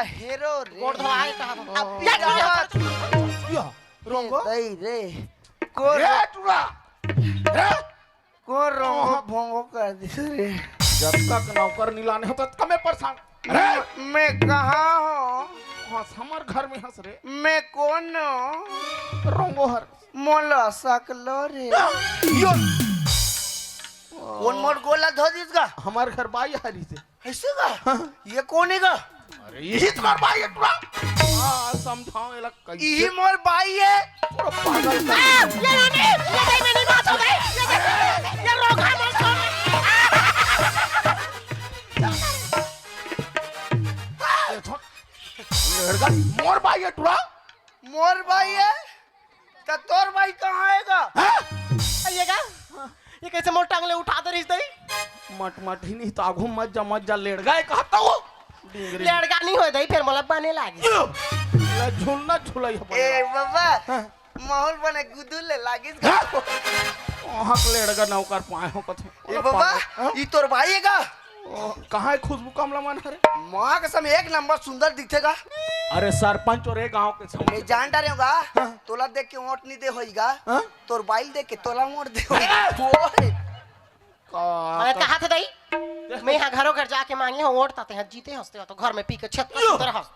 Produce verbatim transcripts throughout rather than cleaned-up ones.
हेरो रे। गोड़ धोआए कहा। अब पीटा। या, रोंगो। दई रे। को ए, टुरा। ए? को रोंगो ओह। भोंगो कर दिस रे। जब तक नौकर नी लाने हो, तब तक मैं परेशान। अरे! मैं, मैं कहाँ हूँ? हंस, हमर घर में हंस रे। मैं कौन हूँ? रोंगो हर। मोला सकलो रे। यो। कौन मोर गोला धो दिस गा? हमर घर बाई हरी से। ऐसे गा? हाँ। ये कौन है गा? अरे, यही तुम्हार बाई है टुरा। हाँ, समझाओ, ये लग इही मोर बाई है। पूरा पागल कर आ, ये नहीं, ये नहीं, मेरी बात हो गई। ये, ये, ये रोका मत कर। ये छोड़। लड़का मोर बाई है टुरा। मोर बाई है? त तोर बाई कहाँ है गा? हाँ? ये का? ये कैसे मोर टांग ले उठा दे रही दई? मट मट ही नहीं तो आगू मत जा, मत जा, लेड़ गए कहता वो। डिंगरी। लेड़गा नहीं होय दई, फिर मोला बने लागे। यो! ला झूलना झुलाई अपन। ए बाबा, हाँ। माहौल बने गुदुल ले लागिस। हाँ? वहाँ के लेड़गा नौकर पाए हो कथे। ए बाबा, हाँ? ई तोर भाई है का? ओ, कहाँ है खुशबू कमला मन हरे? माँ कसम एक नंबर सुंदर दिखथे गा। अरे सरपंच और एक गांव के समूह। मैं जान डारे हूँ गा। हाँ। तोला देख के वोट नहीं दे होई गा। हाँ? तोर बाइल देख के तोला वोट दे होई। ओए। का, अरे का कहा थे दई? देख। मैं यहाँ घरों घर जाके मांगे हो वोट ताते हैं जीते हंसते हो तो घर में पी के छत पर यो। सुंदर हंस।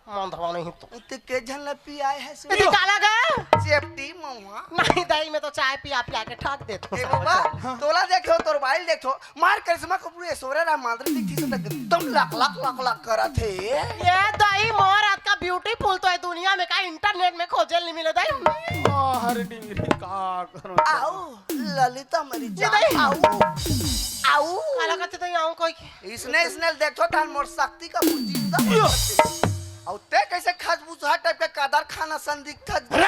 मंदवा नहीं तो। ते के झन ला पियाए है से? ये काला गा? सेफ्टी महुआ। नहीं दई, मैं तो चाय पिया पिया के ठग देत हूँ ए साला बाबा, चल। तोला देखो, तोर बाइल देखो, मार करिश्मा कपूर ऐश्वर्या राय माधुरी दीक्षित से तक एकदम लक लक लक लक करत हे। ये दई मोर अतका ब्यूटीफुल तो है दुनिया में का इंटरनेट में खोजे नहीं मिले दई। आ, हर डिंगरी का करो। आओ, ललिता मरी ये जान, दई। आओ, आओ। काला कहते दई आऊं कोई। इसने, इसने देखो तान मोर शक्ति का जिंदा यो। और ते कैसे खजबूझा टाइप का कादर खाना सन दिखत। अरे!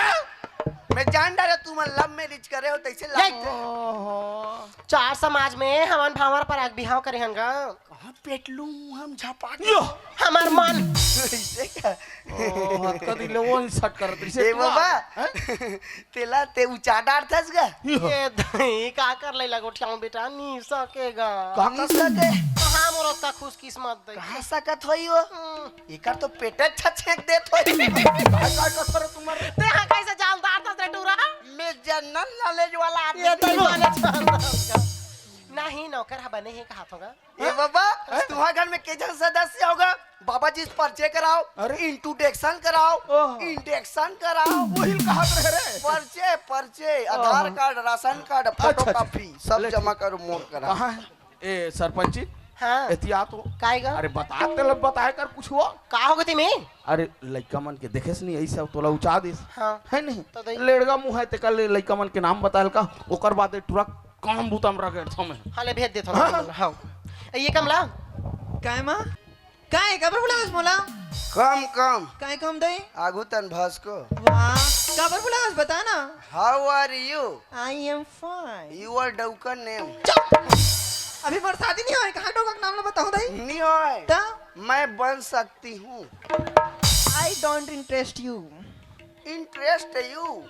मैं जान डारे तुम लव मैरिज करे हो तैसे ये लगते। ओहो। चार समाज में हमन भांवर पर आग बिहाव करे हन गा। कहाँ पेटलू हम झपा के। यो। हमार मन। ऐसे का? ओ, हद कर दिले वो नहीं सट कर, इसे ए तू बाबा। आ, हैं? तेला ते उचा डारथस गा? ये दही का कर ले लगोठियाऊं बेटा, नी सकेगा। का नी सके? कहाँ मोर अतका खुश किस्मत दे। कहाँ सकत होई वो? हम्म। एकर तो पेटे छछेक देत होई। काय, काय कसर तुम्हारे? ते हा कैसे जानदार था रे टूरा? मैं जनरल नॉलेज वाला आदमी ये तो हूँ। माने जानदार का। नहीं, नौकर हा बने ही कहा होगा। ए बाबा, हैं? तुम्हारे घर में के जन सदस्य होगा? बाबा जी से परिचय कराओ, अरे। इंट्रोडक्शन कराओ, ओह। इंडक्शन कराओ। वही कहा रहे रे। परिचय, परिचय, ओह। आधार कार्ड, राशन कार्ड, अच्छा, अच्छा। फोटोकॉपी, सब लेकिन जमा करो, मोर करा। कहाँ है? ए, सरपंच जी, हाँ। एहतियात हो। काय गा? अरे, बता, तेला बताए कर कुछ हो। का हो गति में? अरे, लइका मन के देखेस नहीं, ऐसा तोला उचा दिस। हाँ। है नहीं? तो दई। लेड़गा मुँह है, तेकर ले लइका मन के नाम बताए ल का, ओकर बाद ए टुरा काम बुता म रगेड़थों मैं। हाँ, ले भेज देथों हाँ। मैं, हाँ। ए, ये कमला। काय माँ? काय, काबर बुलावस मोला? कम, कम। काय कम दई? आगू तन भसको। वाह, काबर बुलावस, बता ना। How are you? I am fine. You are डौका name. चुप! अभी मोर शादी नहीं होय, कहाँ डौका के नाम ला बताऊं दई? नहीं होय। त? मैं बन सकती हूँ। I don't interest you. Interest you.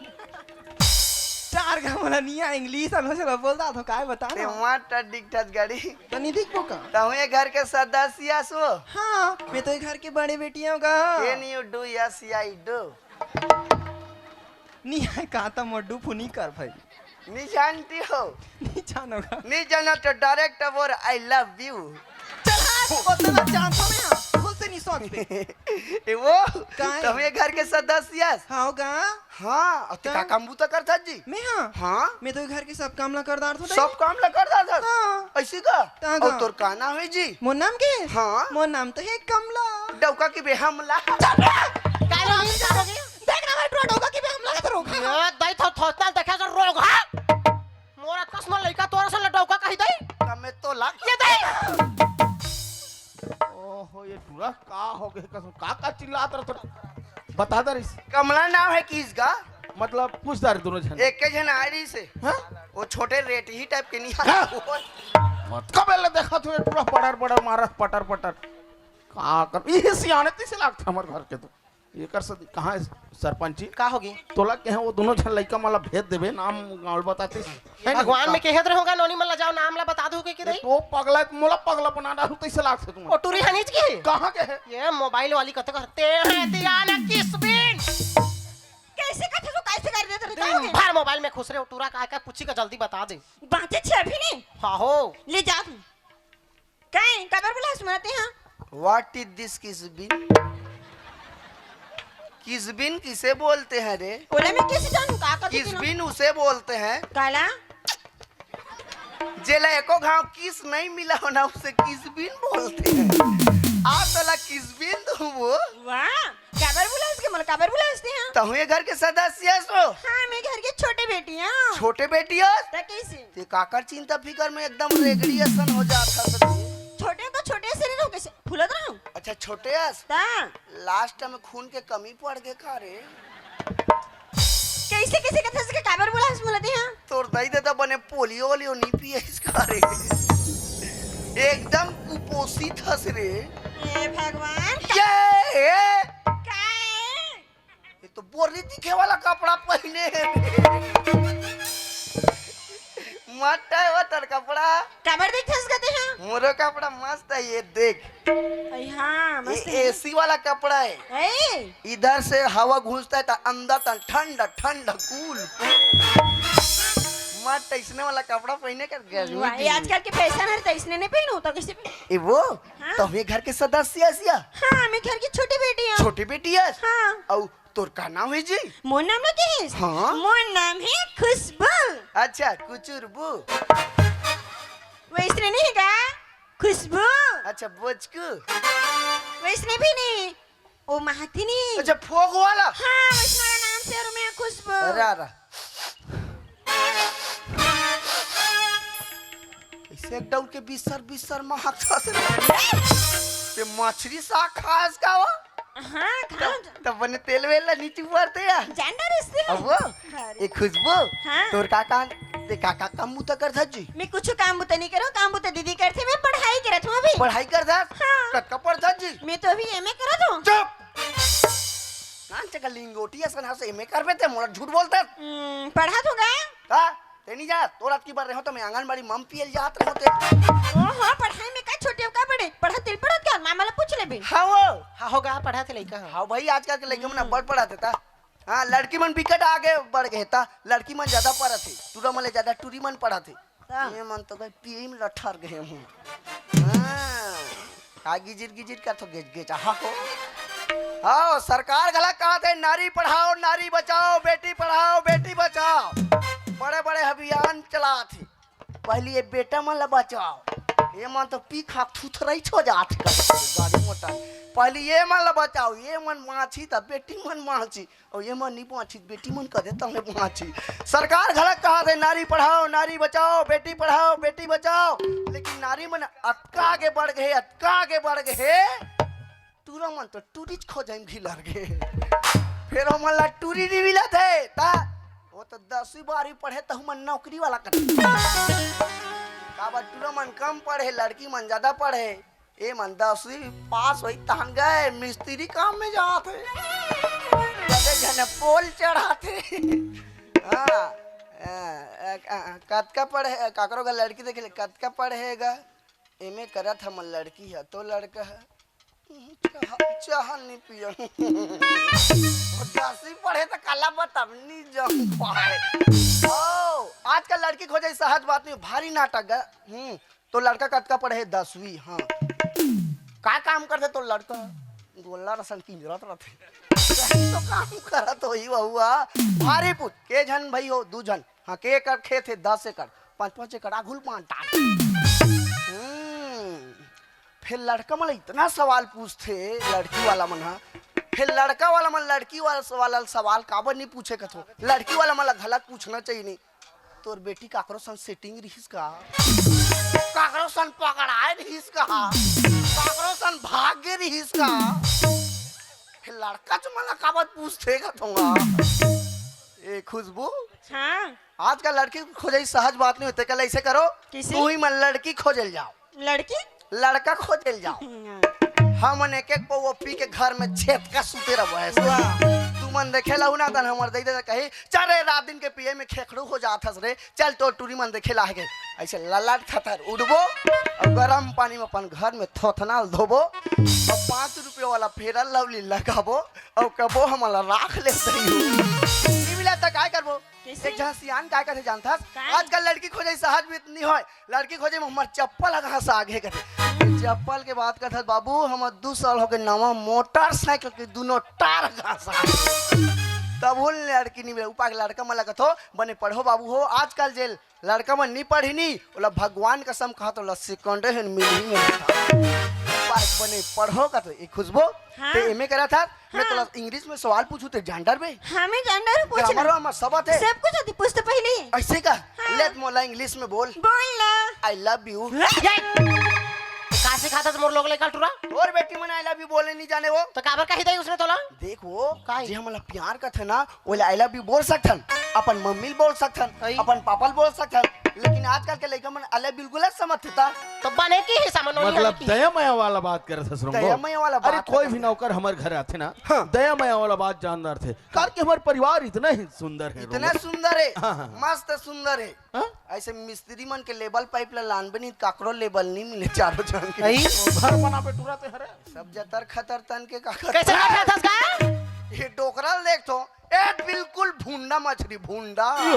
चार का मोला नहीं आ, इंग्लिश अलो से बोल दा तो काय बता ते ना। मार टड्डी ठस गाड़ी। तो नहीं दिख का? तहु ये घर के सदस्य सो। हाँ, मैं तो ये घर के बड़े बेटियां का। Can you do? Yes, I do. नहीं आय का त मोर डुफू नहीं कर भाई। नहीं जानती हो? नहीं जानोगा। नहीं जाना तो डायरेक्ट बोल, I love you। चल हाँ, वो तो मैं जानता हूँ ना, खुद से नहीं सोचते। ए वो, काय? तुम ये घर के सदस्य। हाँ, होगा। हाँ, अते का का? काम बूता करथस जी? मैं हाँ? हाँ? मैं तो ये घर के सब काम ला कर डारथों। सब काम ला कर डारथस? हाँ। ऐसी का? तहाँ और का? तोर का नाम है जी? मोर नाम के? हाँ। मोर नाम तो है कमला। डौका की बेहमला। चुप रह! काय नाम है कमला? देख ना भाई, टुरा डौका की बेहमला का तो रोका। ए, दाई थो, थोतनाल देखा सर रोग, हाँ? मोर अतका सुंदर लइका तोर सन ल डौका कही दई? त मैं तो लाग ये दई। ओहो, ये टुरा का हो गए कसम, का, का चिल्लात रह तोर? बता दे रिस। कमला नाम है किसका? मतलब, पूछ दे रे दोनों झन। एक के झन आ रही से। हाँ? वो छोटे रेट ही टाइप के नहीं हाँ? आ। मत कबे ले देखा तू, ये टुरा पटर, पटर मारत, पटर, पटर। का कर, ये सियाने तीसे लागथे हमर घर के तो। एकर से कहाँ हे सरपंच जी? का होगे? तोला कहे वो दोनों झन लइका मन ला भेज देबे, नाम गाँव बताते। हे नहीं? भगवान में कहे रहोगा, नोनी मन ला जाओ, नाम ला बता दो के ए, नहीं? तो पगला, मोला पगला बना डालू, तैसे लागथे तुमन। ओ टूरी हनीच के? कहाँ के हे? ये मोबाइल वाली कथे करते हैं, दिया ना किस बिन। कैसे कथे तू, कैसे कर देते रहता दिन होगे? भर मोबाइल में खुश रहे, ओ टूरा का, का पूछी का जल्दी बता दे। बातें छे अभी नहीं। हाँ हो। ले जा तू। कहीं काबर बुलास मरते हैं? What is this किसबिन? किसबिन किसे बोलते हैं रे? ओला मैं कैसे जानूं का कथी किसबिन उसे बोलते हैं। काला? जेला एको घाव किस नहीं मिला हो ना, उसे किसबिन बोलते हैं। आ तोला किसबिन दूं वो। वाह, काबर बुलास के, मोला काबर बुलास ते हैं? तहु ये घर के सदस्य हस वो। हाँ, मैं घर के छोटे बेटी हूँ। छोटे बेटी हस? त कैसे? ते काकर चिंता फिकर में एकदम रेगड़ी असन हो जात हस रे। छोटे तो छोटे से नहीं रहूं, कैसे फूलत रहूं? अच्छा, छोटे हस? ता। लास्ट में खून के कमी पड़ गे का रे? कैसे, कैसे कथे से काबर बुलास मोला ते हैं? तोर दाई ददा बने पोलियो वोलियो नहीं पिए इसका रे। एकदम कुपोषित हस रे। हे भगवान। ये, ए। का हे? ये तो बोरी दिखे वाला कपड़ा पहने हे। मस्त हे वो तोर कपड़ा। काबर दिखथस कथे हैं? मोरो कपड़ा मस्त हे, ये देख। अई हाँ, मस्त ये हे। एसी वाला कपड़ा हे। ए? इधर से हवा घुसता हे त अंदर तक ठंड, ठंड, cool। मस्त अइसने वाला कपड़ा पहने कर गया। वाह, ये आजकल के फैशन हर त अइसने नहीं पहनू त कैसे पहनू? ए वो, हाँ। तो ये घर के सदस्य हस या? हाँ, मैं घर की छोटी बेटी हूँ। छोटी बेटी हस? हाँ। अउ तोर का नाम हे जी? मोर नाम ला कहिस? हाँ। मोर नाम हे खुशबू। अच्छा, कुचुरबू। वैसने नहीं हे का? खुशबू। अच्छा, बोचकू। वैसने भी नहीं। ओ महथिनी। अच्छा, फोग वाला। हाँ, वैसने वाला नाम से अउ मैं खुशबू। अरे, अरे। ऐसे एक डौल के बिसर बिसर महकथस रे। ते मछरी साग खास का वो? हाँ, खाओ। तब बने तेल वेल ला नीचे उबरते या? जान डरिस ते। अब वो? अरे। ए खुशबू, हाँ। तोर का काम, ते का, का काम बूता करथस जी? मैं कुछ काम बूता नहीं करूँ, काम बूता दीदी करथे, मैं पढ़ाई करत हूँ अभी। पढ़ाई करथस? हाँ। कतका पढ़थस जी? मैं तो अभी एमए करत हूँ। चुप। कान चका लिंगोटी असन हस, एमए करबे ते, मोला झूठ बोलथस। हम्म, पढ़त हूँ का? का? ते नहीं जा, तोर अतकी बार रहो तो मैं आंगनबाड़ी मम पियल जात रहो ते। ओहो, पढ़ाई में का छोटे हो का बड़े? पढ़त दिल पढ़त का? मामा ला पूछ लेबे। हाँ वो। हाँ होगा, पढ़त हे लइका ह। हाँ भाई, आजकल के लइका मन हम्म। बड़ पढ़त हे ता। हाँ, लड़की मन बिकट आगे बढ़ गे ता, लड़की मन ज्यादा पढ़त हे, टूरा मन ले ज्यादा टूरी मन पढ़त हे। हाँ। ये मन तो गए पीम लठर गए हूँ। हाँ। का गिजिर गिजिर करथो गेज गेज, आहा हो। हाँ, सरकार घला कहत हे, नारी पढ़ाओ, नारी बचाओ, बेटी पढ़ाओ, बेटी बचाओ। बड़े बड़े अभियान चलात हे। पहली ये बेटा मन ला बचाओ। ये मन तो पी खा थुथरई छो जात हे गाड़ी मोटर। पहली ये मन ला बचाओ, ये मन बाँची त बेटी मन बाँची। अउ ये मन नहीं बाँची, बेटी मन कदे तमे बाँची। सरकार घलक कहत हे, नारी पढ़ाओ, नारी बचाओ, बेटी पढ़ाओ, बेटी बचाओ। लेकिन नारी मन अतका आगे बढ़ गे, अतका आगे बढ़ गे, टूरा मन तो टूरीच खोजई म घिलर गे। फेर ओमन ला टूरी नहीं मिलत हे, ता वो तो दसवीं बारहवीं पढ़े, तहु मन नौकरी वाला कर। काबर टूरा मन कम पढ़े, लड़की मन ज्यादा पढ़े। ए मन दसवीं पास होई तहन गए मिस्त्री काम में जात हे। कते झने पोल चढ़ात हे। हाँ, अ, अ, अ, कतका पढ़े, काकरो का लड़की देख ले, कतका पढ़े गा? एमए करत हमर लड़की ह, तो लड़का ह। चाह, चाह नहीं पियन। दसवीं पढ़े त काला बताब नहीं जम पाए। ओ, आजकल लड़की खोजे सहज बात नहीं, भारी नाटक गा। हम्म, तो लड़का कतका पढ़े? दसवीं, हाँ। का काम करथे तोर लड़का? गोल्लर असन किंजरत रथे। तो काम करत होही बउआ। भारी पूछ, के झन भई हो? दू झन। हाँ, के एकड़ खेत हे? दस एकड़। पाँच पाँच एकड़ आघू ल बांट डार। हम्म, फेर लड़का मन ल इतना सवाल पूछथे लड़की वाला मन ह, फेर लड़का वाला मन लड़की वाला, वाला ल सवाल काबर नहीं पूछे कथो? लड़की वाला मन ल घलक पूछना चाहिए नहीं। तोर बेटी काकरो सन setting रिहिस का? काकरो सन पकड़ाए रिहिस का? काकरो सन भाग गे रिहिस का? हे लड़का चुमा ला काबर पूछथे का तोंगा? ए खुशबू, हाँ। आजकल लड़की खोजई सहज बात नहीं होथे, कल ऐसे करो, किसे? तू ही मन लड़की खोजल जाओ। लड़की? लड़का खोजल जाओ। हाँ। हमन एक एक पौवा पी के घर में छेतका सुते रहो ऐसे। वाह। तुमन देखे लहू ना तन हमर दई दे कही, "चल रे, रात दिन के पिए में खेखड़ू हो जात हस रे, चल तो टूरी मन देखे लागे।" ऐसे ललट थथर उठबो और गरम पानी में अपन घर में थोथना ल धोबो और पाँच रुपये वाला Fair and Lovely लगाबो और कबो हमन ला राख ले सही। मिला त काय करबो? कैसे? एक झन सियान काय कथे जानथस? काय? आजकल लड़की खोजे सहज भी इतनी होय, लड़की खोजे में हमर चप्पल ह घास आगे कथे। ये चप्पल के बात कथस बाबू, हमर दू साल हो गए नवा मोटरसाइकिल के दोनों टार घास आगे। तब वो लड़की नहीं मिले, उपा के लड़का मन ला कथो, "बने पढ़ो बाबू हो, आजकल जे लड़का मन नहीं पढ़ी नहीं, ओला भगवान कसम कहा तो ओला second hand मिलही में।" उपा के बने पढ़ो का तो एक खुशबू, हाँ। ते एमए करा था, मैं हाँ। तोला English में सवाल पूछू, ते जान डरबे? हाँ, मैं जान डरू, पूछ grammar ना। वामर सब आथे। सब कुछ आथे, पूछ तो पहले। ऐसे का? हाँ। ले त मोला English में बोल। बोल ना। I love you। ये! का सिखाथस मोर लोग ले कल टूरा? तोर बेटी मन I love you बोले नहीं जाने वो। तो काबर कही दई उसने तोला? देख वो, काई? जे हमन ला प्यार करथे ना, ओला I love you बोल सकथन, अपन मम्मी ल बोल सकथन, अई। अपन पापा ल बोल सकथन, लेकिन आजकल के लइका मन I love you बिल्कुल नहीं समझथे ता। तो बने की ही समझ नोनी मतलब आने की। दया मया वाला बात करत हस रोंगो। दया मया वाला अरे बात कोई करत भी हस। नौकर हमर घर आथे ना, हाँ। दया मया वाला बात जान डारथे। काबर कि हमर परिवार इतना ही सुंदर है इतना रोंगो। सुंदर है, हाँ, हाँ। मस्त सुंदर है। हाँ? ऐसे मिस्त्री मन के लेबल पाइप ला लानबे नहीं, काकरो लेबल नहीं मिले चारों जन के। अई? घर बनाबे टूरा ते हरे। सब जतर खतर तन के काकर। कैसे काट रहा था उसका? ये डोकरा ल देख तो, ए बिल्कुल भुंडा मछली, भुंडा। यो।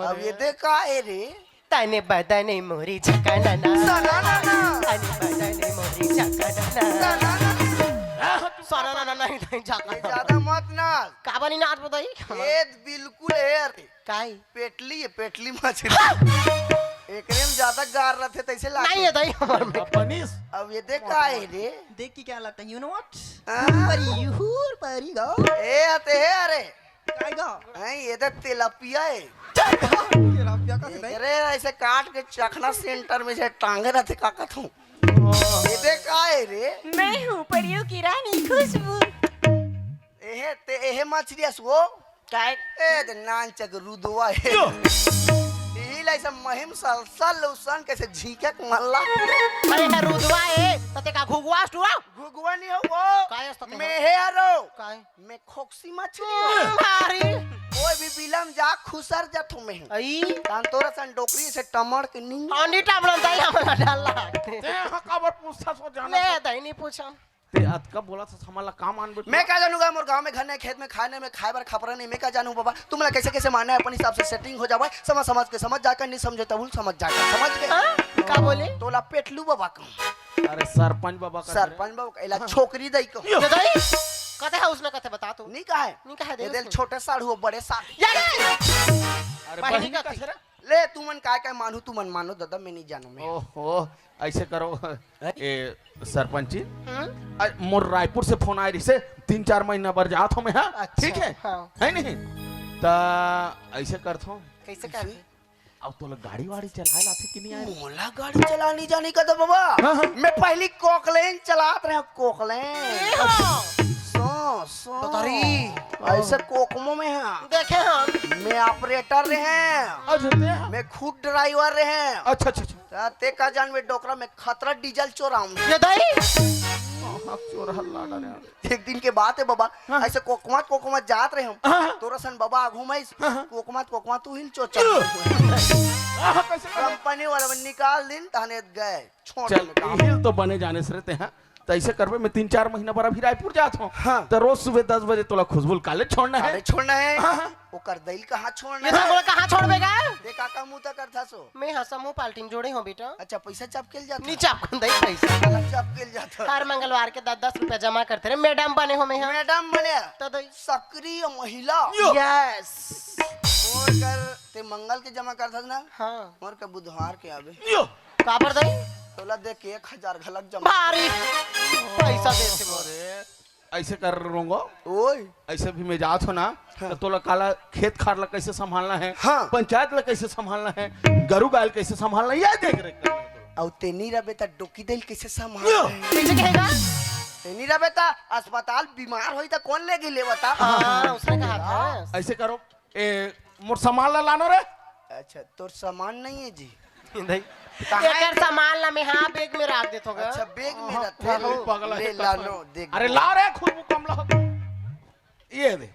अब ये देख का है रे? तने बदने मोरी झकनना। सनाना। तने बदने मोरी झकनना। सनाना। सनाना नहीं, नहीं झकनना। ये ज्यादा मत नाच। का बनी नाच बताई? ये बिल्कुल है यार। काई? पेटली है, पेटली मछली। एकरे में ज्यादा गार रहथे, तैसे लागे। नहीं है दाई हमर में। बनिस। अब ये देख का है रे? देख के क्या लगता है? You know what? हाँ। परी, हुर परी गो। ए, आते है, अरे। काय गो? हैं, ये तो तिलपिया है। तिलपिया का से एकरे ऐसे काट के चखना सेंटर में से टांगे रहथे, का कहत हूँ। ये देख का है रे? मैं हूँ परियों की रानी खुशबू। एहे, ते एहे मछली अस वो? काय? ए, दे नान चक रुदवा हे। यो। इही ला ऐसा महिम सल, सल उसन कैसे झींके के मन ला। अरे, ना रुदवा हे, तो ते का घुगवा अस टूरा? घुगवा नहीं हो वो। काय अस तो ते? मैं हे अरो। काय? मैं खोकसी मछली हूँ। हम्म, भारी। कोई भी बिलम जा, खुसर जा थो मैं। अई। तान तोरा सन डोकरी से टमड़ के नहीं। आंडी टमड़न दाई हमला डर लागथे। ते हा काबर पूछथस वो जाना ले, तो? दाई नहीं पूछम। ते अतका बोलथस, हमन ला का मानबे? मैं का जानूंगा, मोर गांव में घर नहीं, खेत में खाने में खाए बर खपरा नहीं, मैं का जानू बाबा, तुमला कैसे कैसे मानना है, अपन हिसाब से setting हो जावे, समझ समझ के समझ जाकर, नहीं समझे तब समझ जाकर, समझ गए? हाँ? का बोले? तोला पेटलू बाबा कहूँ। अरे सरपंच बाबा का सरपंच बाबा, एला हाँ। छोकरी दई कहूँ। यो। ये दई? कते है उसने कते बता तू? नहीं कहा है। नहीं कहा दे ये दिल उसने। छोटे साढ़ू हो, बड़े साढ़ू। ये दई? अरे बहिनी बहिनी का का थे। ले, तुमन काय काय मानू, तुमन मानो दादा, मैं नहीं जानू मैं। ओहो, ऐसे करो, हैं? ए, सरपंच जी, हम्म? आज मोर रायपुर से फोन आए रहिसे, तीन चार महीना बर जात हो मैं, हाँ? अच्छा, ठीक है? हाँ। है नहीं? ता ऐसे करत हो। कैसे कर? अब तोला गाड़ी वाड़ी चलाए लाथे कि नहीं आए? मोला गाड़ी चला नहीं जाने का तो बाबा। हाँ, हाँ। मैं पहली कोकलेन चलात रहे, कोकलेन। ए हो। सो, सो। तो तारी। ऐसे कोकमो में है। देखे हम। मैं operator रहे। अच्छा, ते हैं? मैं खुद driver रहे। अच्छा, अच्छा, अच्छा। ता ते का जानबे डोकरा में खतरा डीजल चोराऊं। ये दाई? हाँ, चोरा लाडा रे। एक दिन के बात है बाबा, हाँ। ऐसे कोकमात कोकमात जात रहे हम। हाँ, हाँ। तोरा सन बाबा आगू में हाँ, हाँ। कोकमात कोकमात तू हिल चो चल। हाँ, कैसे कर? कंपनी वाला मन निकाल दिन तहने गए। छोड़ चल, दे काम। हिल तो बने जाने से रहते हैं। तो ऐसे करबे, मैं तीन चार महीना बर अभी रायपुर जात हूँ। हाँ। तो रोज सुबह दस बजे तोला खुशबू काले छोड़ना है। काले छोड़ना है। हाँ, हाँ। ओकर दई ल कहाँ छोड़ना ये है? तो बोले, कहाँ छोड़बे गा? देखा का मुंह तक करथा सो। मैं हा समूह पार्टी में जोड़े हो बेटा। अच्छा, पैसा चपकेल जात नहीं है? चपकन दई पैसा। साला चपकेल जात है। हर मंगलवार के दस दस रुपया जमा करते रहे, मैडम बने हो मैं हा। मैडम बने? तो दई। सक्रिय महिला। यो। Yes। मोर कर ते मंगल के जमा करथस ना? हाँ। मोर कर बुधवार के आबे। यो। काबर दई? तोला देख के एक हजार घलक जमा। भारी पैसा देते मोर। अरे, ऐसे कर रोंगो। ओए। ऐसे भी मैं जात हो ना, हाँ। तो तोला काला खेत खार ला कैसे संभालना है, हाँ। पंचायत ला कैसे संभालना है, गरु गाय ला कैसे संभालना है, ये देख रेख करना है तोला। अउ तेनी रबे त डोकी दई ल कैसे संभालना यो। है? कैसे कहेगा? तेनी रबे त अस्पताल बीमार होई त कौन लेगी ले बता? हाँ, उसने कहा था। ऐसे करो, ए, मोर सामान ला लानो रे। अच्छा, तोर सामान नहीं है जी? नहीं। कहाँ एकर है? सामान ला मैं, हाँ, बैग में राख देथों गा। अच्छा, बैग में हाँ, रखथे। हाँ, पगला ले है, ला कसम। लो, देख। अरे ला रे खुशबू कमला। ये दे।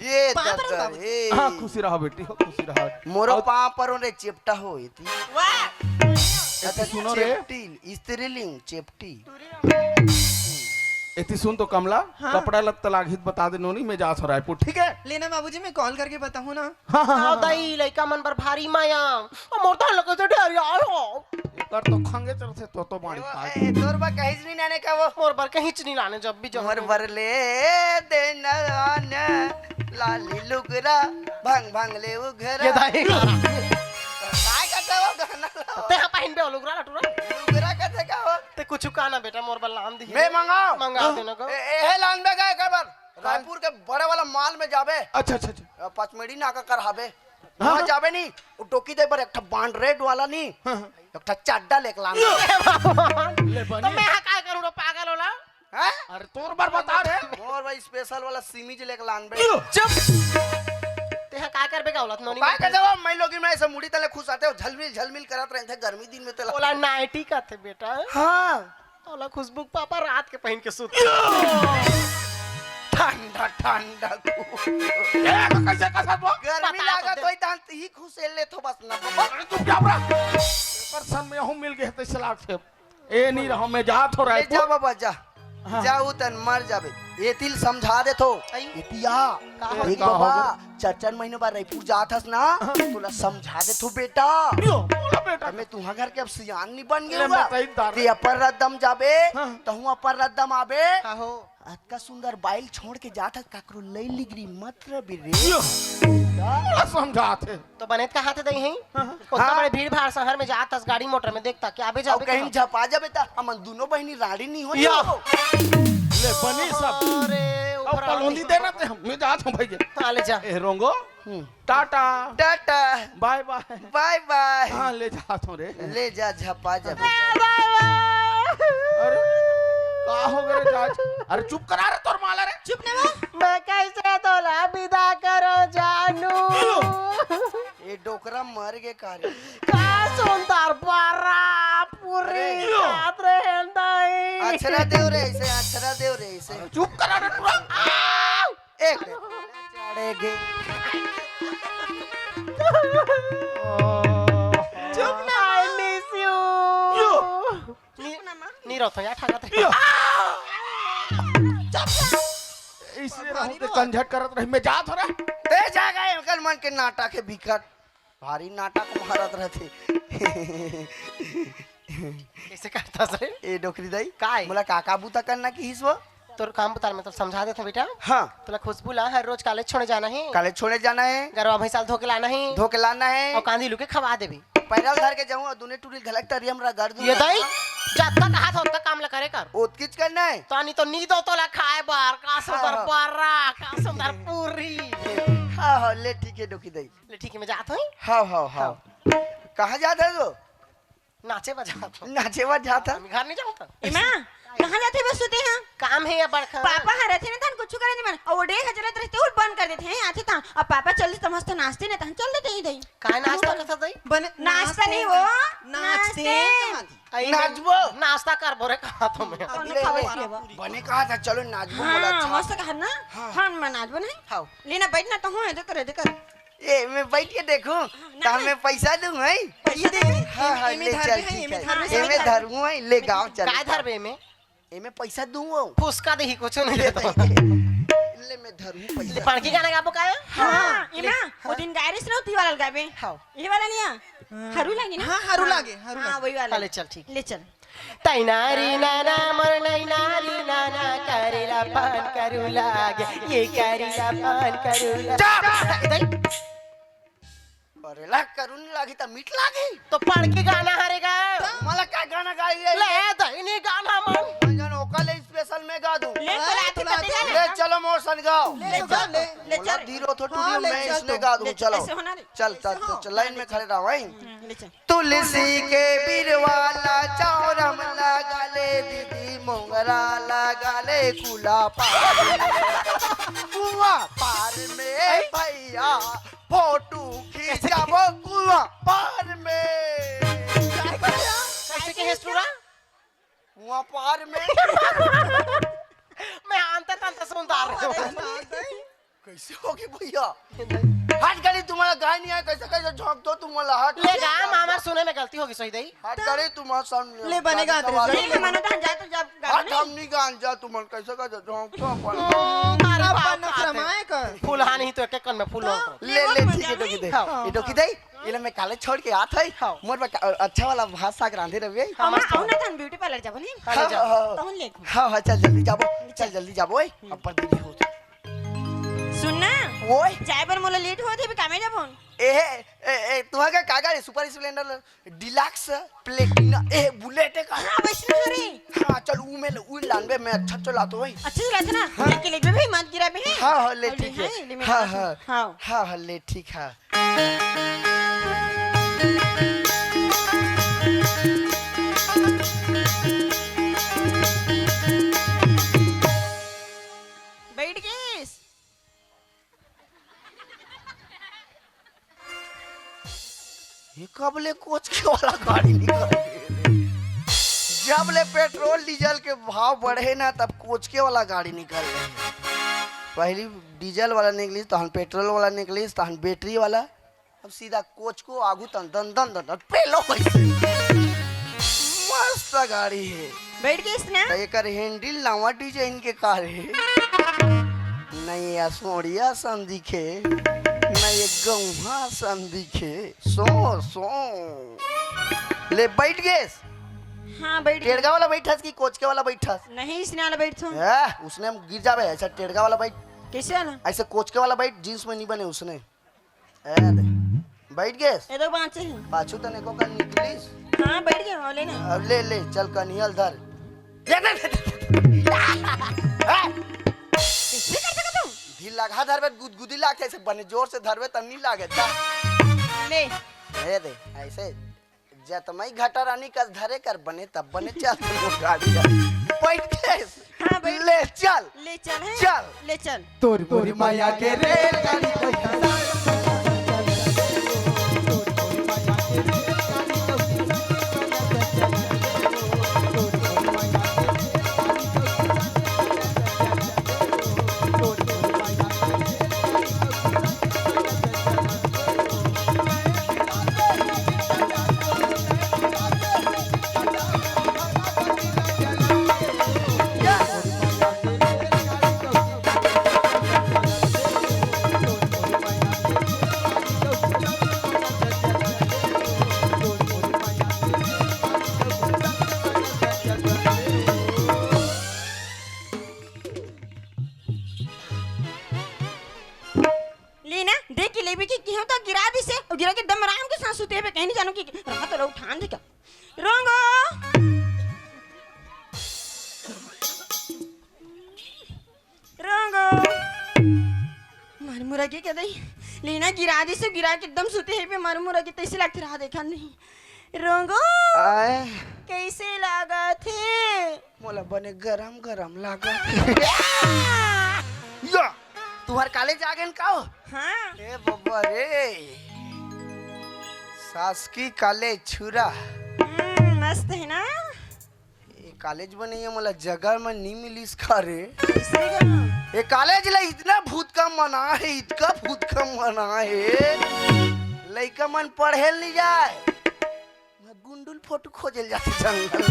ये पाँव परन ददा, बाबू। ए। हाँ, खुशी रहा बेटी हो, खुशी रहा। मोरो और पाँव परो रे, चेपटा हो एती। वाह। अच्छा, एती सुनो रे। चेपटी, स्त्रीलिंग, चेपटी। एती सुन तो कमला, हाँ। कपड़ा लत्ता लागही त बता दे नोनी, मैं जात हँव रायपुर, ठीक है? लेना बाबूजी, मैं कॉल करके बताहूँ ना। हाँ, हाँ, हाँ, हाँ, हाँ। दाई, लइका मन बर भारी माया। ओ मोर तो लगे तो डर यार हो। एकर तो खंगे चलथे तो, तो बाड़ी ए, पाए। ए, तोर बर कहीच नहीं लाने का वो। मोर बर कहीच नहीं लाने जब भी जाऊँ। मोर बर ले देना आने लाली लुगरा, भंग भंग ले उघरा। ये दाई। काय करता वो गाना? ते हाँ पहिन बे लुगरा लटुरा। लुगरा कहते का वो? ते कुछ का ना बेटा, मोर बर लान दिही। मैं मंगाओ। मंगा हाँ। देना को। ए, ए, हे लान बे गए कर बर। रायपुर के बड़े वाला मॉल में जाबे। अच्छा, अच्छा, अच्छा। अ, पचमेड़ी नाका कर हाबे। हाँ, वहाँ हाँ। जाबे नी, वो डोकी दे बर एक ठा बांड रेड वाला नी, हाँ, हाँ। एक ठा चड्डा लेके लान। ले तो बनी। मैं हा काय करूँ रे पागल होला? हैं? अरे तोर बर बता रे। मोर भाई स्पेशल वाला सीमीज लेके लान बे। चुप। ते हा काय करबे का औलाद नोनी काय मन? कहते हो, मैं लोग में ऐसे मुड़ी तले खुश आते हो, झलमिल झलमिल करत रहते गर्मी दिन में तेला। ओला नाइटी कहते बेटा। हाँ। ओला खुशबू के पापा रात के पहिन के सुत। ठंडा ठंडा कु-, ए, तो कैसे कसत वो? गर्मी पता तो लागत दे। होई तहन ही खुसेल लेथो बस ना बाबा। अरे चुप जा बड़ा। एकर सन में हूँ मिल गए तैसे लागथे। ए नहीं रहो, मैं जात हँव ले रायपुर। जा बाबा जा। हाँ। जा उतन मर जाबे। एती ल समझा देथो। आई। एती आ। का हो? देख का हो बाबा, गे? चार चार महीना बाद रायपुर जात हस ना, हाँ। तोला समझा देथो बेटा। यो, बोला बेटा। मैं तुँहर घर के अब सियान नहीं बन ले गए हुआ। बताई दार। ते अपर रद्दम जाबे, हाँ। तहूँ अपर रद्दम आबे। का हो? अतका सुंदर बाइल छोड़ के जात हस, काकरो लई लिगरी मत रबे रे। यो, बोला समझात हे। तो बने त कहाथे दई हे। हाँ, हाँ। ओतना हाँ। बड़े भीड़ भाड़ शहर में जात हस, गाड़ी मोटर में देखता क्या आबे अउ जाबे कहीं कहाँ? झपा जाबे त हमन दुनों बहिनी राड़ी नहीं हो या। जाबो। ले बनी सब। अरे, अउ ऊपर कॉलोनी आदमी। देना ते हम, मैं जात हँव भैया। हाँ, ले जा। ए रोंगो, हम्म। टाटा। टाटा। बाय बाय। बाय बाय। हाँ, ले जात हँव रे। ले जा, झपा जाबे। अरे, का हो गए रे जाज? अरे चुप करा रे तोर माला रे। चुप ना वो। मैं कैसे तोला विदा करो जानू? ए डोकरा मर गे का रे? का सुंदर बरा पूरी अरे। जात रे हंदाई। अछरा देव रे ऐसे, अछरा देव रे ऐसे। चुप करा रे पूरा। एक चढ़ेगे। चुप ना। I miss you। यो। नी, नी रहत हँव यार, ठाकत रहे। यो। चुप। इसलिए रहूँ ते कंझट करत रही, मैं जात हँव रे। ते जा गए, ओकर मन के नाटक हे बिकट। भारी नाटक मारत रहथे। कैसे करता सर? ए डोकरी दाई, काय? मोला का का बूता करना किहिस वो? तोर काम बता, मैं तो समझा देथों बेटा। हाँ। तोला खुशबू ला हर रोज कॉलेज छोड़े जाना हे। कॉलेज छोड़े जाना हे। गरवा भैंसा ल धो के लाना हे। धो के लाना हे। अउ कांदी लू के खवा देबे। पैरा ल धर के जाहूँ अउ दुने टूरी ल घलक तरिया म रगड़ दूँ। ये दाई, जतका कहाथों ओतका काम ला करे कर। ओतकीच करना हे। तानी तो नी दो तोला खाए बर, का सुंदर हाँ, हाँ। बरा, का सुंदर पूरी। हाँ, हाँ, ले ठीक हे डोकरी दाई। ले ठीक हे, मैं जात हँव। हाँ, हाँ, हाँ। हाँ। कहाँ जात हस वो? नाचे बर जात हँव। नाचे बर जात हस? हम घर नहीं जाऊँ त। एमा, कहाँ जाथे बस सुते हैं? काम हे या बड़का? पापा ह रथे ना तहन कुछु करे नहीं मन। अउ वो डेढ़ हजार रहते और बंद कर देते हैं, आथे तहाँ। अब पापा चल देते मस्त नाचते ना तहन चल देते ही दई। काय नाचता करता दई? बने नाचता नहीं वो, नाचते। नाचते। आई नाचबो। नाचता करबो रे कहाथों मैं। अब कौन ले, खावा ले। पिएबा? बने कहाथा चलो नाचबो, हाँ, बोला अच्छा। मस्त कहा ना? हाँ। हाँ, मैं नाचबो नहीं। हाँ। लेना बैठना तो हूँ, दे कर, दे कर। ए, मैं बैठ के देखूं, हाँ, तो ना। मैं पैसा दूं, हैं? पैसा दे। हाँ, हाँ, एमे ले धर चल, दे, ठीक एमे है। धर दे, एमे धर दे। धरूं, हैं? ले गाँव चल। काय धरबे एमे? एमे पैसा दूं, वो। फुसका देही, कुछ नहीं देता। ले, मैं धरूं पैसा। पड़की गाना गाबो का? हाँ, एमा, वो दिन गाय रहिस ना, उती वाला गाबे। हाँ। ये वाला नहीं आ? हाँ। हरू लागे ना? हाँ, हरू हाँ। लागे, हरू हाँ, लागे। वही वाला। ले चल, ठीक। ले चल। तैनारी नाना मोर नैनारी नाना, करेला पान करू लागे, ये करेला पान करू लागे। चुप! इधर। करेला करू नहीं लागी त मीठ लागी। तो पड़की गाना हरे गा। मला का गाना गाई है? ले दहिनी गाना मन। मैं जान ओका ले स्पेशल में गा दूं। ले चला, ले चलो मोर सन गाओ। ले चल, ले, ले बोला चल। धीरो थो हाँ, टूरी ले मैं चल इसने तू। गा दूं, ले चल, चलो। ऐसे होना रे। चल, ऐसे चल, हो। चल, लाइन में खड़े रहो, हैं? हम्म, ले चल। तुलसी के बिरवा ला चौरम लगा ले दीदी, मोंगरा लगा ले कुला पार। कुआ पार में भैया फोटो खींचाबो कुआ पार में। सुरा? वहाँ पार में। मैं आंता तांता सुनता रहा हूँ। कैसे होगी भैया? हट गाड़ी, तुम्हारा गाय नहीं आया, कैसे कैसे झोंक दो तुम वाला? हट ले गाड़ी, गा, मामा सुने में गलती होगी, सही दई। हट गाड़ी, तुम्हारा सामने ले बनेगा गाड़ी तेरे सवाल से। है। ले मना था, जा तो जा, गाड़ी हट, नहीं। हम नहीं गान जा तुम, कैसे कैसे झोंक दो अपन। ओ, तारा अब बाप बनत आते। रमाए कर। फूल हानि ही तो एक एक कन में फूल तो हो। ले, ले, ठीक है, डोकी दे। हाँ। ये डोकी दे। ये ले मैं काले छोड़ के आत है। हाँ। मोर बा-, अच्छा वाला भात साग रांधे रहिए। हाँ, हाँ, मस्त। आओ ना, तहन ब्यूटी पार्लर जाबो, नहीं? हाँ, ले जाओ। हाँ, हाँ। तहन ले। हाँ, हाँ, चल जल्दी जाबो। चल जल्दी जाबो, ओए। हम्म। अब्बड़ देरी हो जाए। सुन ना। ओए। जाए बर मोला लेट होत हे, कामे जाबो? ए, ए, ए, तुहा का, का गाड़ी? सुपर स्प्लेंडर, डिलक्स, प्लेटिना, ए, बुलेट है का? हाँ, वैष्णो रे। हाँ, चल, ऊ में, ऊ लानबे, मैं अच्छा चलातो भाई। अच्छा चलाते ना? हाँ। लेके ले बे भाई, मत गिरा बे। हाँ, हाँ, ले, अरे, ठीक है। हाँ, ले, मेरा हाँ, हाथ में। हाँ। हाँ। हाँ, हाँ, ले, ठीक है। बैठ गईस। ये कब ले कोचके वाला गाड़ी निकल गए रे? जब ले पेट्रोल डीजल के भाव बढ़े ना, तब कोचके वाला गाड़ी निकल गए। पहली डीजल वाला निकलिस, तहन पेट्रोल वाला निकलिस, तहन बैटरी वाला, अब सीधा कोचको आगू तन दन दन दन दन पेलो कैसे? मस्त गाड़ी है। बैठ गईस ना? त एकर हैंडल नवा डिजाइन के कार है। नहीं ये सोड़िया सन दिखे, नहीं ये गौहा सन दिखे। सो, सो। ले बैठ गईस। हाँ, बैठ गईस। टेड़गा वाला बैठस कि कोचके वाला बैठस? नहीं, इसने वाला बैठो। ए, उसने हम गिर जाबे, ऐसा टेड़गा वाला बैठ। कैसे वाला? ऐसे कोचके वाला बैठ, जींस में नहीं बने उसने। ए दे। बैठ गईस? ये तो बाँचे ही। पाछू तने को कर निकलिस? हाँ, बैठ गए, हाँ, ले ना। अब ले, ले, चल कनियल धर। ये दे, दे, दे, दे। ए! कैसे कर सकत हो? ढील लगा धरबे, गुदगुदी लागथे, ऐसे बने जोर से धरबे, तब नहीं लागे, ता। ले। ये दे, ऐसे। जतमई घटा रानी कस धरे कर बने, तब बने चल तू गाड़ी। बैठ गईस? हाँ, बैठ। ले चल। ले चल, है? चल। ले चल। तोर मोर माया के रेलगाड़ी कहिया। लीना, देख के लेबे कि केहू तो गिरा दिसे, अउ गिरा के एकदम आराम के साथ सुते हेबे, कहीं नहीं जानू कि रात लो उठान दे का। रोंगो। रोंगो। मार मुरा के क्या दई? लीना गिरा दिसे, गिरा के एकदम सुते हेबे, मार मुरा के तैसे लागथे रहा देखा नहीं। रोंगो। आय। कैसे लागथे? मोला बने गरम गरम लागथे। या, तुहर कॉलेज आ गेन का हो? हाँ। ए बब्बा रे, शासकीय कॉलेज छुरा। हम्म, मस्त है ना? ए कॉलेज बने ये मोला जगह में नहीं मिलिस का रे? कैसे गा? ए कॉलेज ला इतना भूत का मना है, इतना भूत का मना है, लइका मन पढ़े ल नहीं जाए। मैं गुंडुल फोटो खोजे ल जाथे जंगल।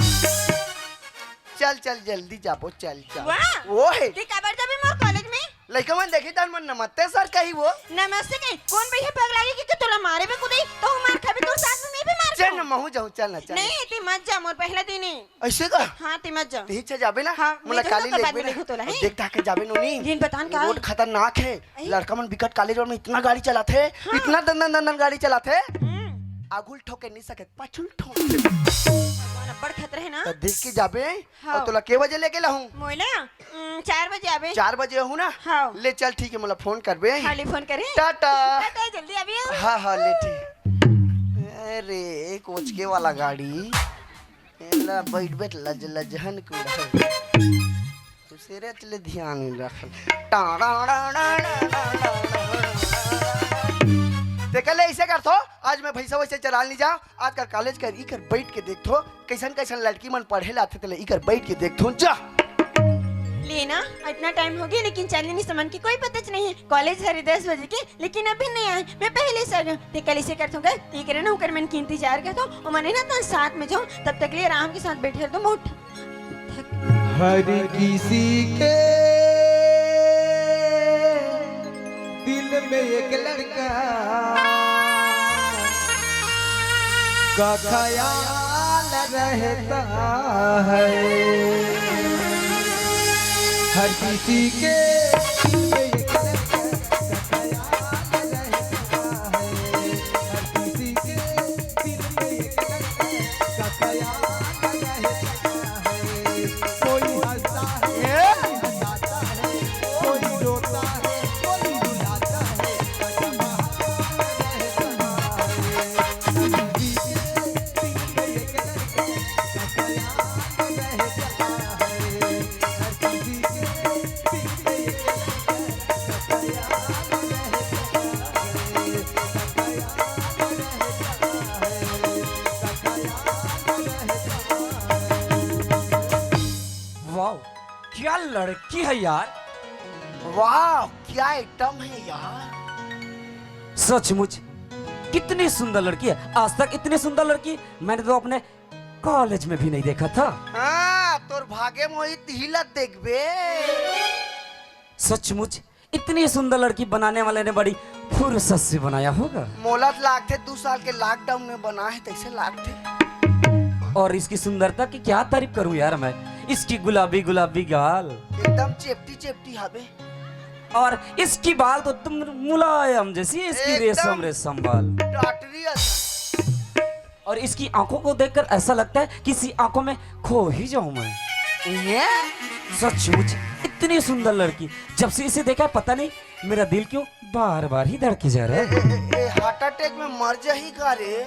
चल, चल, जल्दी जाबो, चल, चल। वाह! वो है। ते काबर जाबे मोर कॉलेज में? लइका मन देखही त मन नमस्ते सर कही वो। नमस्ते कही? कौन भैया पग लागे कि तोला मारे बे कुदई, तो हूँ मार खाबे तोर साथ में, मैं भी मार चल ना, खाऊँ। महू जाऊँ, चल ना, चल ना। नहीं, ते मत जा, मोर पहला दिन है। ऐसे का? हाँ, ते मत जा। ते अच्छा जाबे ना? हाँ, मोला मैं तो काली तो लेगबे बाद में ना। लेगो तोला, अब हैं? देख ताके जाबे नोनी। दिन बतान का रोड है? खतरनाक है। अई? लड़का मन बिकट कॉलेज में इतना गाड़ी चलाथे, हाँ। इतना दन दन दन दन गाड़ी चलाथे। हम्म। आगुल ठोके नहीं सके, पाछुल ठोक। भगवान अब्बड़ खतरा है ना? त देख के जाबे। हाँ। अउ तोला के बजे लेके लाहूं? मोला, उम, चार बजे आबे। चार बजे आहूं ना? हाँ। ले चल, ठीक है, मोला फोन करबे। हाँ, ले फोन करे। टाटा। टाटा, जल्दी आबे। हाँ, हाँ, ले ठीक। अरे, कोचके वाला गाड़ी। एला बैठ बैठ लज लजहन कुड़ा। दूसरे चले ध्यान रख। टाड़ा। तेकर ले अइसे करथो, आज मैं भैंसा वैसे चराल नहीं जाओ, आज कर कॉलेज कर इकर बैठ के देखथो, कैसन कैसन लड़की मन पढ़े ला आथे, तेला इकर बैठ के देखथो जा। लेना, इतना टाइम हो गया, लेकिन चांदनी समन की कोई पता नहीं है। कॉलेज हरे दस बजे के, लेकिन अभी नहीं आए। मैं पहले से आ गया। ते कल इसे करथो कर, ते करे ना, ओकर मन के इंतजार करथो, ओ मने ना, त साथ में जाऊं, तब तक लिए आराम के साथ बैठे रहतो, मैं उठ। हर किसी के दिल में एक लड़का का ख्याल रहता है। हर किसी के दिल में एक लड़का का ख्याल रहता है। हर किसी के दिल में एक लड़का का ख्याल रहता है। कोई हंसता है, कोई हंसाता है, कोई रोता है, कोई रुलाता है। वाह, क्या लड़की है यार। वाह, क्या आइटम है यार। सचमुच कितनी सुंदर लड़की है। आज तक इतनी सुंदर लड़की मैंने तो अपने कॉलेज में भी नहीं देखा था। हाँ, तोर भागे मोहित हिलत देखबे। सचमुच इतनी सुंदर लड़की बनाने वाले ने बड़ी फुर्सत से बनाया होगा। मोला तो लागथे दू साल के लॉकडाउन में बना है, तैसे लागथे। और इसकी सुंदरता की क्या तारीफ करूं यार मैं। इसकी गुलाबी गुलाबी गाल, एकदम चेपटी चेपटी हवे। और इसकी बाल तो तुम मुलायम जैसी, इसकी एकदम। रेशम रेशम बाल। टाटरी असन। और इसकी आंखों को देखकर ऐसा लगता है कि इसी आंखों में खो ही जाऊं मैं। ये? सचमुच इतनी सुंदर लड़की, जब से इसे देखा है, पता नहीं मेरा दिल क्यों बार बार ही धड़के जा रहा है। ए, ए, ए, हार्ट अटैक में मर जाही का रे?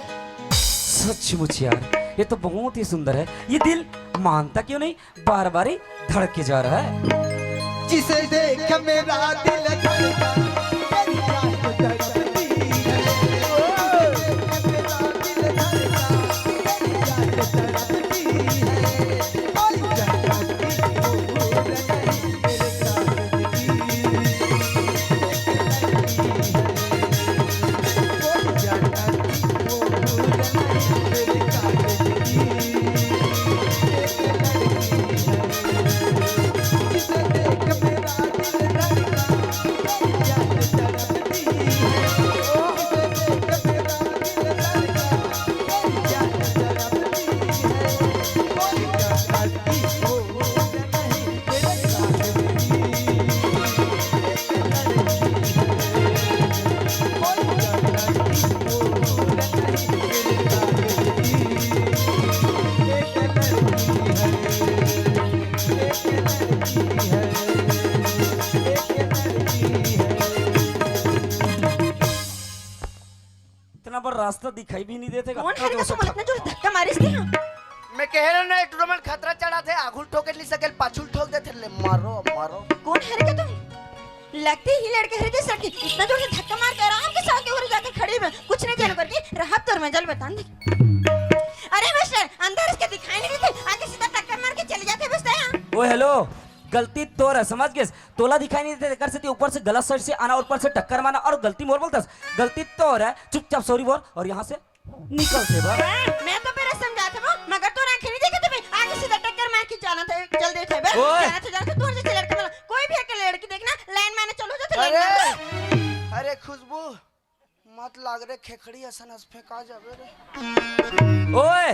सचमुच यार, ये तो बहुत ही सुंदर है। ये दिल मानता क्यों नहीं, बार बार ही धड़के जा रहा है। जिसे देख मेरा दिल धड़का, मेरी जान तड़पती है। जिसे देख मेरा दिल धड़का, मेरी जान तड़पती है। कोई जगह की दूर नहीं, मेरे कागज की। कोई जगह की दूर नहीं, मेरे कागज की। इतना बड़ रास्ता दिखाई भी नहीं देते। कौन हर का तुमला इतना जोर धक्का मारिस ते? मैं कहे रहे ना, टूरा मन खतरा चढ़ा थे, आगुल ठोके नहीं सके, पाछुल ठोक देते ले, मारो, मारो। कौन हर का तुम? लगते ही लड़के हर जैसा कि इतना जोर से धक्का मार के आराम के साथ के ओर जाके खड़ी में, कुछ नहीं जानो करके रहा तोर में जल बतान दे। अरे मिस्टर, अंदर इसके दिखाई नहीं देते, आगे सीधा टक्कर मार के चले जाते बस। ओ हेलो, गलती तोर है, समझ गेस? तोला दिखाई नहीं देते, तेकर सेती ऊपर से गलत साइड से आना, ऊपर से टक्कर मारना और गलती मोर बोलतस। गलती तोर है, चुपचाप सॉरी बोल और यहाँ से निकल से बा। मैं तो बेरा समझात हूँ, मगर तोर आंखें नहीं देखत बे। आगे सीधा टक्कर मार के जाना था, चल देते बे। ओए! जाना था, जाना था, तोर जैसे लड़का मिला, कोई भी एक लड़की देखना, लाइन माने चलो जाते, लाइन अरे! माने। अरे खुशबू, मत लाग रे, खेखड़ी असन अस फेंका जाबे रे। ओए,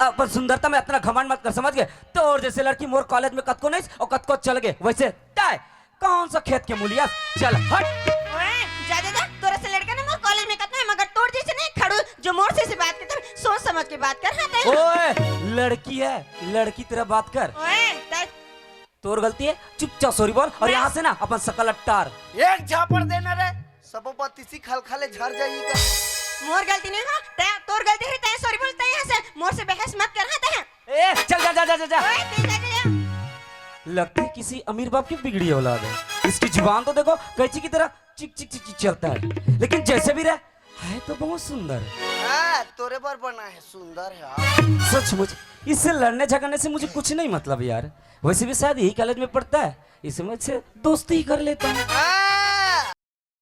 अपन सुंदरता में इतना घमंड मत कर, समझ गए? तोर जैसे लड़की मोर कॉलेज में कतको नहीं और कतको चल गए। वैसे तय कौन सा खेत के मुलिया? चल हट। ओए, जा, जा, जा, तोरा से लड़का ना मोर कॉलेज में कतको है, मगर तोर जैसे नहीं खड़ू, जो मोर से, से बात करते, सोच समझ के बात कर, हाँ, तय। ओए, लड़की है, लड़की तरह बात कर। ओए, तय तोर गलती है, चुपचाप सॉरी बोल और मैं यहाँ से ना अपन सकल अट्टार। एक झापड़ देना रे, सबो बात इसी खलखले झर जाई का। मोर गलती नहीं हो, तय, तोर गलती है, तय सॉरी बोल, तय यहाँ से, मोर से बहस मत कर, हाँ, तय। ए, चल जा, जा, जा, जा, जा। ओए, तय जा, जा, जा। लगती किसी अमीर बाप की बिगड़ी औलाद है। इसकी जुबान तो देखो, कैंची की तरह चिक, चिक, चिक, चिक चलता है। लेकिन जैसे भी रहे, है तो बहुत सुंदर। हाँ, तोरे बर बना है, सुंदर है। सचमुच, इससे लड़ने झगड़ने से मुझे कुछ नहीं मतलब यार। वैसे भी शायद यही कॉलेज में पढ़ता है, इसे मैं इससे दोस्ती ही कर लेता हूँ।